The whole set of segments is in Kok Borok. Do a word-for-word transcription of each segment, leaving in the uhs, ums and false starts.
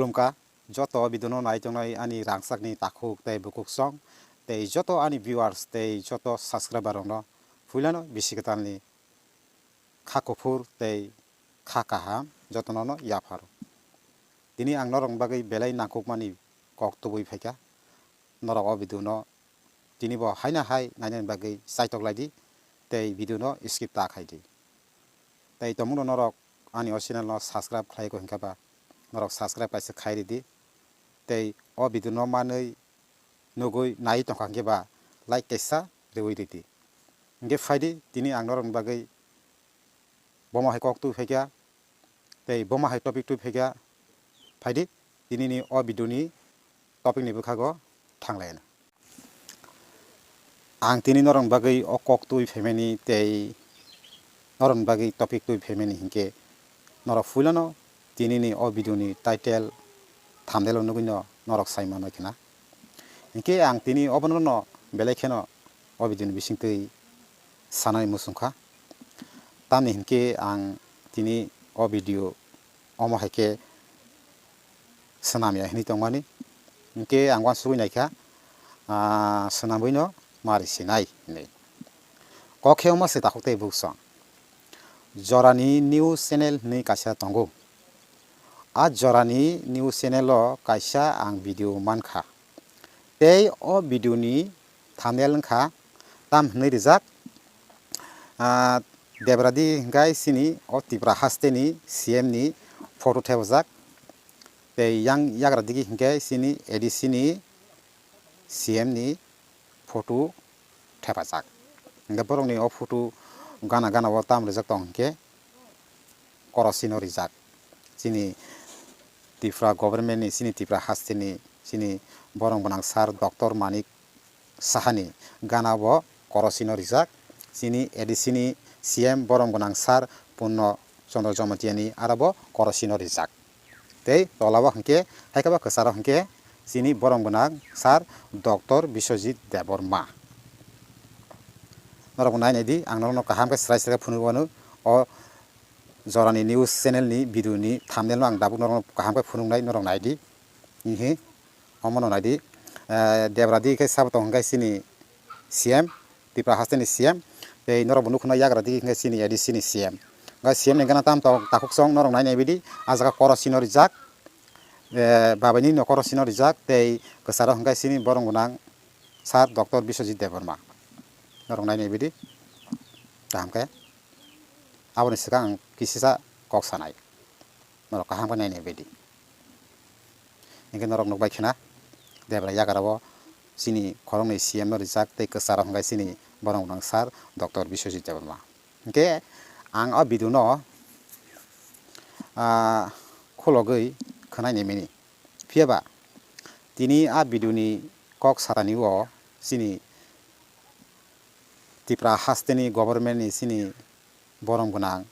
Khulumkha joto video no nai tongnai ani rangchakni takhuk tei bukhuk song tei joto ani viewers tei joto subscriber rokno puilano bisi kwtalni kha kuphur tei kha kaham jotono no yapharo. Tini ang norokni bagwi belai nangkukmani kok tubui phaikha. Norok o video no tini bo haina hai nainani bagwi chaitok lai di tei video no skip ta khai di. Tei tongmungno norok ani o channel no subscribe khlai kho hinkhe ba norok subscribe kaisa khai ridi. Tei o video no manwi nugwi nai tongkha hinkhe ba like kaisa riwi ridi. Hinkhe phaidi tini ang norokni bagwi bomo hai kok twi phaikha tei bomo hai topic twi phaikha. Phaidi tinini o video ni topic ni bwkhago thanglaina. Ang tini norokni bagwi o kok twi phaimani tei norokni bagwi topic twi phaimani hinkhe norok puilano tinini o video ni title thumbnail o nugwino norok sai manwi khna. Hinkhe ang tini obono no belai kheno o video ni bisingtwi sanani muchungkha. Tamni hinkhe ang tini o video omo hai khe swnamya hinwi tongmani. Hinkhe ang uansugwi naikha, ah, swnamwino mari sinai hinwi. Kok khe omo se takhuk tei buksong. Jorani news channel hinwi kaisa tongo. A jorani news channel o kaisa ang video mankha. Tei o video ni thumbnail wngkha tam hinwi rijak, ah, Debradi hinkhe chini o Tripura haste ni C M ni photo thepajak. Tei yang yagra digi hinkhe chini A D C ni C M ni photo thepajak. Hinkhe borokni o photo gana gana o tam rijak tong hinkhe korosino rijak. Chini Tripura government ni, chini Tripura haste ni, chini borong gwnang sir Doctor Manik Saha ni gana bo korosino rijak. Chini A D C ni C M borong gwnang sir Purno Chandra Jamatia ni aro bo korosino rijak. Tei tola o hinkhe, hai khe ba kwcharo hinkhe chini borong gwnang sir Doctor Biswajit Debbarma. Norok nai nai di, ang norokno kaham khe srai srai khe phunuk mano. O jorani news channel ni video ni thumbnail no ang tabuk norokno kaham khe phunuknai, norok nai di. Hihi, omo no nai di. Eh, Debradi khe sabo tong hinkhe chini C M, Tripura haste ni C M, tei norok bo nukhuno yagra digi hinkhe chini A D C ni C M. Hinkhe C M ni gana tam tok takhuk song norok nai nai bidi, ah jaga korosino rijak, eh, babaini no korosino rijak, tei kwcharo hinkhe chini borong gwnang sir Doctor Biswajit Debbarma. Norok nai nai bidi, kaham khe. Aboni swkang ang kisisa kok sanai. Norok kaham khe nai nai bidi. Hinkhe norok nukbai khna, Debra yagra o chini khoroknwi C M no rijak tei kwcharo hinkhe chini borong gwnang sir Doctor Biswajit Debbarma. Hinkhe ang o video no, ah, khulogwi khwnai nai mini. Phiya ba tini a video ni kok satani o chini Tripura haste ni government ni chini borong gwnang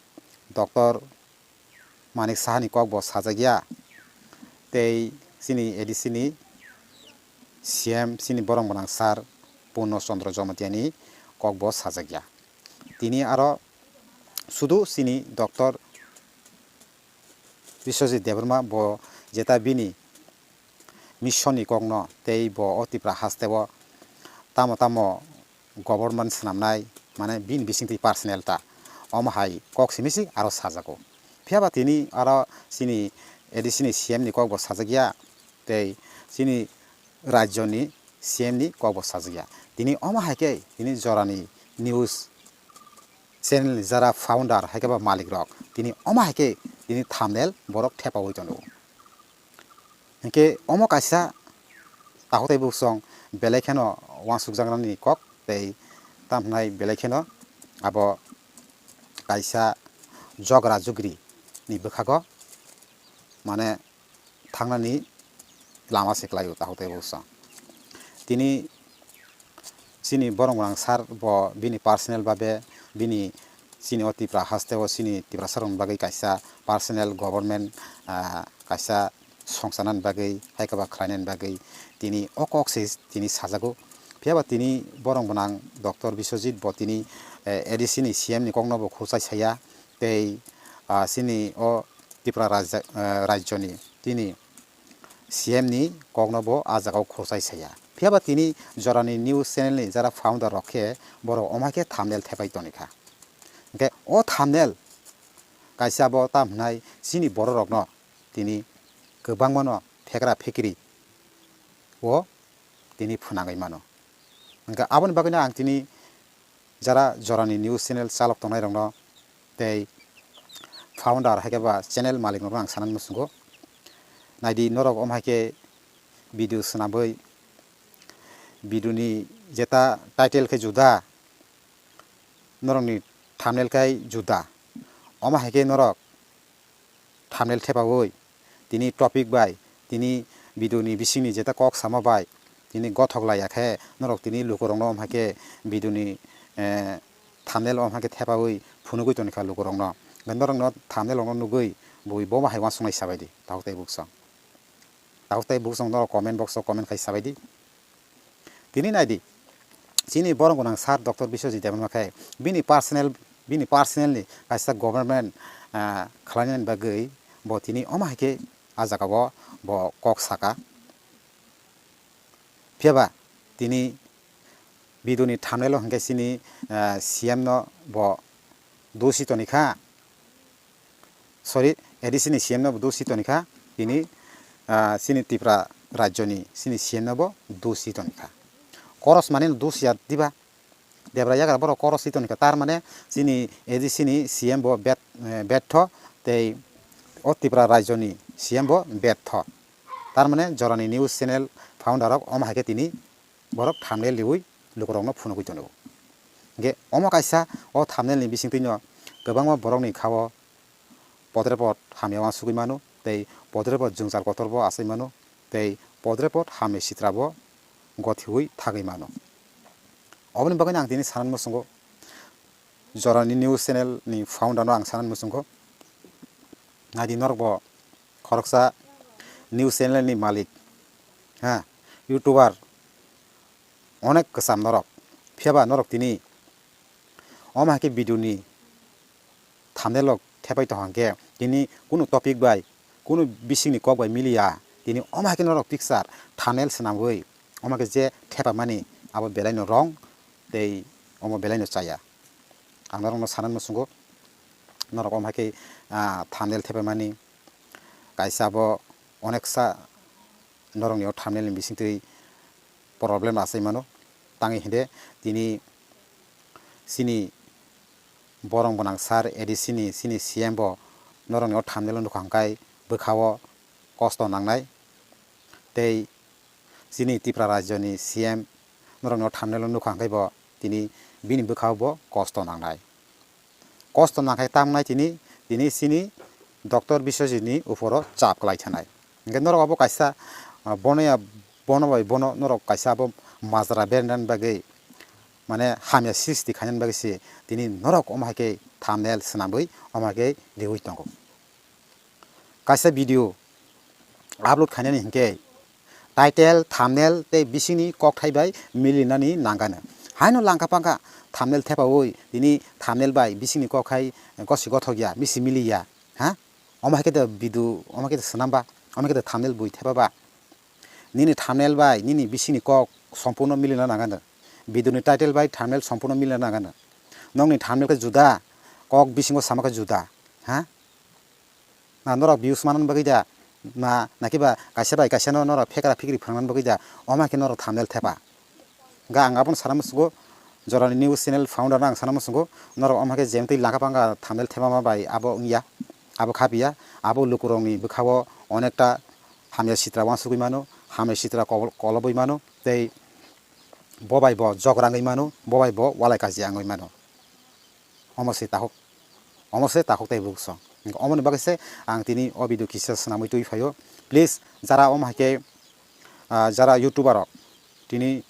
Doctor Manik Saha ni kok bo sajak ya, tei chini A D C ni C M chini borong gwnang sir Purno Chandra Jamatia ni kok bo sajak ya. Tini aro sudu chini Doctor Biswajit Debbarma bo jeta bini mission ni kok no tei bo o Tripura haste o tamo tamo government swnamnai, mane bini bisingtwi personal ta, omo hai kok simi se aro sajago. Phiya ba tini aro chini A D C ni C M ni kok bo sajak ya, tei chini rajyo ni C M ni kok bo sajak ya. Tini omo hai khe tini jorani news channel ni jara founder hai khe ba malik rok tini omo hai khe tini thumbnail borok thepaui tongo. Hinkhe omo kaisa takhuk tei buksong belai kheno uansukjaknani kok tei tamo hwnai belai kheno abo kaisa jogra jugri ni bwkhago mane thangnani lama se kwlaio takhuk tei buksong. Tini chini borong gwnang sir bo bini personal babe bini chini o Tripura haste o chini Tiprasa rokni bagwi kaisa personal government, ah, kaisa songcharnani bagwi hai khe ba khlainani bagwi tini o kok se tini sajago. Phiya ba tini borong gwnang Doctor Biswajit bo tini, eh, A D C ni C M ni kokno bo khulchai saya tei, ah, chini o Tripura rajya-, eh, rajyoni tini C M ni kokno bo ah jagao khorchai saya. Phiya ba tini jorani news channel ni jara founder rok khe borok omo hai khe thumbnail thepai toni kha. Hwnkhe o thumbnail kaisa bo tam hwnai chini borok rokno tini kwbangmano phekra phekri o tini phwnangwi mano. Hwnkhe aboni bagwino ang tini jara jorani news channel chalok tongnai rokno tei founder hai khe ba channel malik rokno ang sanani muchungo. Naidi norok omo hai khe video swnamwi video ni jeta title khe juda, norokni thumbnail khai juda. Omo hai khe norok thumbnail thepaui tini topic bai, tini video ni bisingni jeta kok sama bai tini gothok laiya khe norok tini lukurokno omo hai khe video ni, eh, thumbnail omo hai khe thepaui phunugui toni kha lukurokno. Norokno thumbnail rokno nugui bui bo hai uansuknai sabaidi, tabuk tei bukchang. Tabuk tei bukchang norok comment box o comment khai sabaidi. Tini naidi, chini borok gwnang sir Doctor Biswajit Debbarma khe bini personal, bini personal ni kaisa government, ah, khlainani bagwi bo tini omo hai khe ah jagao bo kok saka. Phiya ba tini video ni thumbnail o hwnkhe chini, ah, C M no bo dosi toni kha. Sorry, A D C ni C M no bo dosi toni kha, tini, ah, chini Tripura rajyo ni chini C M no bo dosi toni kha. Koros mane no dosi ya diba? Debra yagra borok koros si toni kha, tar mane chini A D C ni C M bo bet-, eh, betho tei o Tripura rajyo ni C M bo betho. Tar mane jorani news channel founder rok omo hai khe tini borok thumbnail riui lukurokno phunugui tongo. Hingke omo kaisa o thumbnail ni bisingtwi no kwbangma borokni kha-o podrepot hamya uansugui mano tei podrepot jwngjal kotor bo achai mano tei podrepot hamya sitra bo gothiui thagui mano. Oboni bagwi no ang tini sanani muchungo, jorani news channel ni founder no ang sanani muchungo, naidi norok bo khoroksa news channel ni malik, ha, YouTuber, onek kwcham norok. Phiya ba norok tini omo hai khe video ni thumbnail rok thepai tong hwnkhe tini kunu topic bai, kunu bisingni kok bai miliya, tini omo hai khe norok picture thumbnail swnamwi omo khe je thepamani abo belai no wrong tei omo belai no chaya. Ang norokno sanani muchungo, norok omo hai khe, ah, thumbnail thepamani kaisa abo oneksa norokni o thumbnail ni bisingtwi problem achai mano. Tangwi hinde tini chini borong gwnang sir A D C ni chini C M bo norokni o thumbnail o nukha hwnkhe bwkha-o kosto nangnai. Tei chini Tripura rajyoni C M norokni o thumbnail o nukha hwnkhe bo tini bini bwkha-o bo kosto nangnai. Kosto nangkhai tamnai tini, tini chini Doctor Biswajit ni uporo chap kwlai thanai. Hingke norok abo kaisa, ah, bono ya, bono bai bono norok kaisa abo majra berna bagwi, mane hamya sristi khaina bagwi se tini norok omo hai khe thumbnail swnamwi omo hai khe riui tongo. Kaisa video upload khainani hinkhe title, thumbnail tei bisingni kokthai bai milinani nangano. Haino langka pangka thumbnail thepaui tini thumbnail bai bisingni kokthai gosi gothok ya, bisi miliya, ha? Omo hai khe de video, omo hai khe de swnamba, omo hai khe de thumbnail bui thepaba. Nini thumbnail bai nini bisingni kok sompurno milina nangano. Video ni title bai thumbnail sompurno milina nangano. Nokni thumbnail khe juda, kok bisingo sama khe juda, ha? Na norok views manna bagwi da, na, nakiba kaisa bai kaisa no norok phekra phikri phwrwngna bagwi da, omo hai khe norok thumbnail thepa. Ga ang abono sana muchungo, jorani news channel founder no ang sana muchungo, norok omo hai khe jemtwi langka pangka thumbnail thepama bai abo wngya, abo khapiya, abo lukurokni bwkha-o onekta hamya sitra uansugui mano, hamya sitra kobol-, kolobwi mano, tei bo bai bo jograngwi mano, bo bai bo walai kaji angwi mano. Omo se takhuk, omo se takhuk tei bukhuksong. Omoni bagwi se ang tini o video kisa swnamwi twi phaio. Please, jara omo hai khe, ah, jara YouTuber rok tini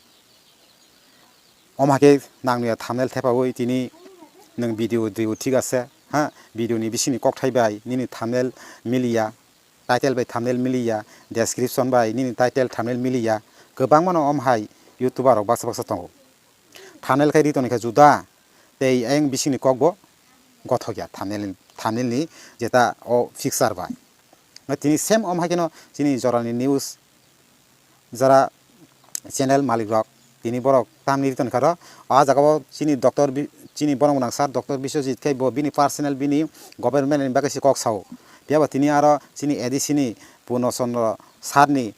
omo hai khe nang nuya thumbnail thepaui tini nwng video rw thik ase, ha, video ni bisingni kokthai bai nini thumbnail miliya, title bai thumbnail miliya, description bai nini title thumbnail miliya, kwbangmano omo hai YouTuber rok baksa baksa tongo. Thumbnail khai ri toni khe juda, tei ayang bisingni kokbo gothok ya thumbnail, thumbnail ni jeta o picture bai. Tini same om hai kheno chini jorani news jara channel malik rok tini borok tamni ri tongkha ro. A jaga o chini doctor bi-, chini borok gwnang sir doctor Biswajit khe bo bini personal bini government ni bagwi se kok sao. Phiya bo tini aro chini A D C ni Purno Chandra sir ni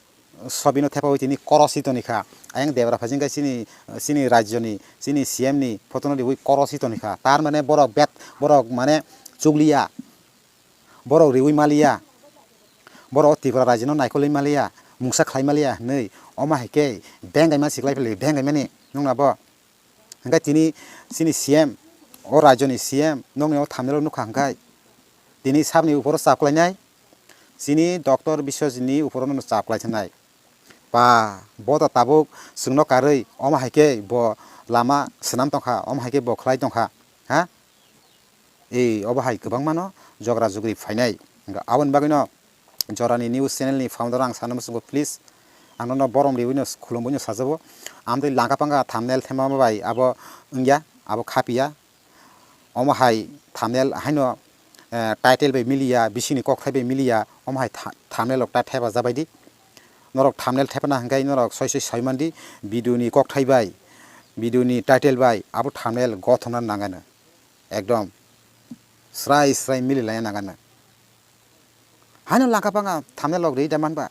sobino thepawi tini korosi tonikha. Ayang debra phajing khe chini, chini rajyoni, chini C M ni photo no riwi korosi tonikha. Tar mane borok bet, borok mane chukliya, borok riwi maliya, borok Tripura rajyano naikolwi maliya, mungsa khlai maliya hinwi. Omo hai khe bengaima siklai phili, bengaimani nungna bo. Hingkhe tini chini C M, o rajyoni C M nokni o thumbnail o nukha hingkhe tini sabni uporo chap khlainai, chini doctor Biswajit ni uporo no chap khlai thanai. Ba, bo to tabuk chwngno karwi, omo hai khe bo lama swnam tongkha, omo hai khe bo khlai tongkha, ha? Ei, obo hai kwbangmano jogra jugri phainai. Hingkhe aboni bagwino jorani news channel ni founder ang sana muchungo, please, ang nono borom riwino khulumwino sajabo. Amtwi langka pangka thumbnail thema bai abo wngya, abo khapiya. Omo hai thumbnail haino, eh, title bai miliya, bisingni kokthai bai miliya, omo hai tha-, thumbnail rok ta thepa jabaidi. Norok thumbnail thepana hingkhai norok soi soi sai mandi, video ni kokthai bai, video ni title bai abo thumbnail gothokna nangano. Ekdom srai srai mili laina nangano. Haino langka pangka thumbnail rok ri da manba.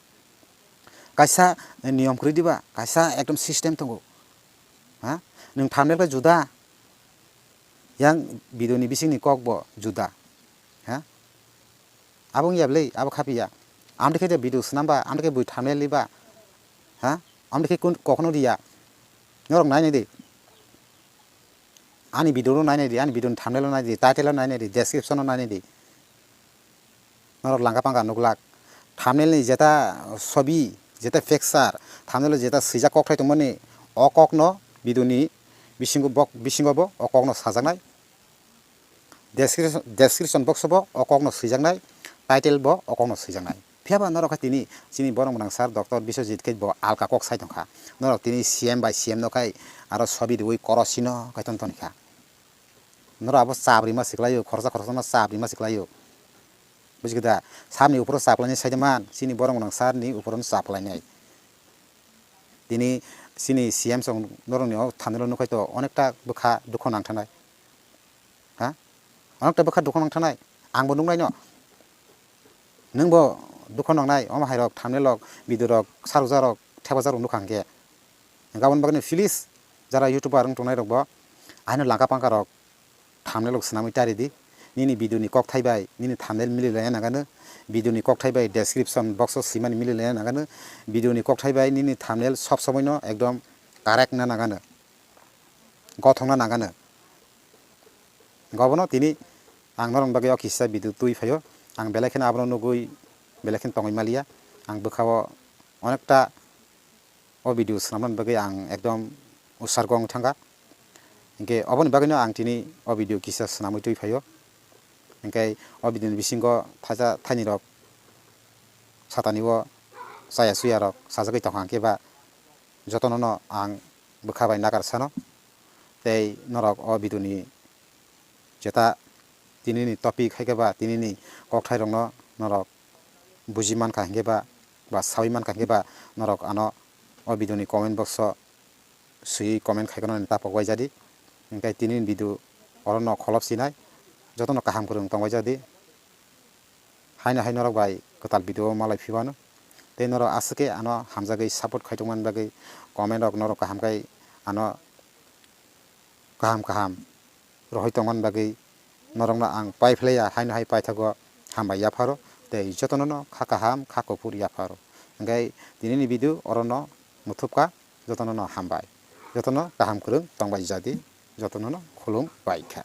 Kaisa niyom kwrwi diba, kaisa ekdom system tongo. Ha? Nwng thumbnail khe juda, yang video ni bisingni kok bo juda. Ha? Abo wngya bwle, abo khapiya. Amtwi khe je video swnamba, amtwi khe bui thumbnail liba. Ha? Amtwi khe kun-, kokno riya. Norok nainai di. Ani video no nainai di, ani video ni thumbnail o nainai di, title o nainai di, description o nainai di. Norok langka pangka nuklak. Thumbnail ni jeta sobi, jeta picture, thumbnail o jeta swijak kokthai tongmani, o kokno video ni bisingo bok-, bisingo bo o kokno sajaknai. Description, description box o bo o kokno swijaknai, title bo o kokno swijaknai. Phiya ba norok khe tini chini borok gwnang sir doctor Biswajit khe bo alka kok sai tongkha. Norok tini C M bai C M no khai aro sobi riwi korosino khai ton tonikha. Norok abo chap rima siklaio, khoroksa khoroksano chap rima siklaio. Bujikha da, sabni uporo chap lainai sai de man, chini borok gwnang sir ni uporo no chap lainai. Tini chini C M song norokni o thumbnail o nukhai to onekta bwkha dukho nangthanai. Ha? Onekta bwkha dukho nangthanai. Angbo nuknaino. Nwngbo dukho nangnai, omo hairok, thumbnail rok, video rok, sarujak rok, thepajak rok nukha hwnkhe. Hwnkhe aboni bagwino please, jara YouTuber wng tongnai rokbo, aino langka pangka rok, thumbnail rok swnamwi tari di. Nini video ni kokthai bai, nini thumbnail mili laina nangano. Video ni kokthai bai, description box o swimani mili laina nangano. Video ni kokthai bai, nini thumbnail sob somoino ekdom correct na nangano. Gothokna nangano. Gobono tini ang norokni bagwi o kisa video twi phaio. Ang belai kheno abono nugwi belai kheno tongwi maliya. Ang bwkhao onekta o video swnamnani bagwi ang ekdom usargo wng thangkha. Hinkhe oboni bagwino ang tini o video kisa swnamwi twi phaio. Hinkhe o video ni bisingo thaisa thainwi rok satani o chaya chuya rok sajagwi tongkha, hinkhe ba jotono no ang bwkha bai nakar sano. Tei norok o video ni jeta tinini topic hai khe ba tinini kokthai rokno norok buji mankha hinkhe ba, ba sawi mankha hinkhe ba norok ano o video ni comment box o swiwi comment khai kheno tapok bai jadi. Hinkhe tinini video oro no kholop sinai jotono kaham kwrwng tong bai jadi. Haino hai norok bai kwtal video o malai phibano. Tei norok aswk khe ano hamjagwi support khai tongmani bagwi comment rok norok kaham khai ano kaham kaham rohoi tongmani bagwi norokno ang pai phlaiya, haino hai paithago hambai yapharo tei jotono no kha kaham kha kuphur yapharo. Hinkhe tinini video oro no muthupkha, jotono no hambai, jotono kaham kwrwng tongbai jadi, jotono no khulum bai kha.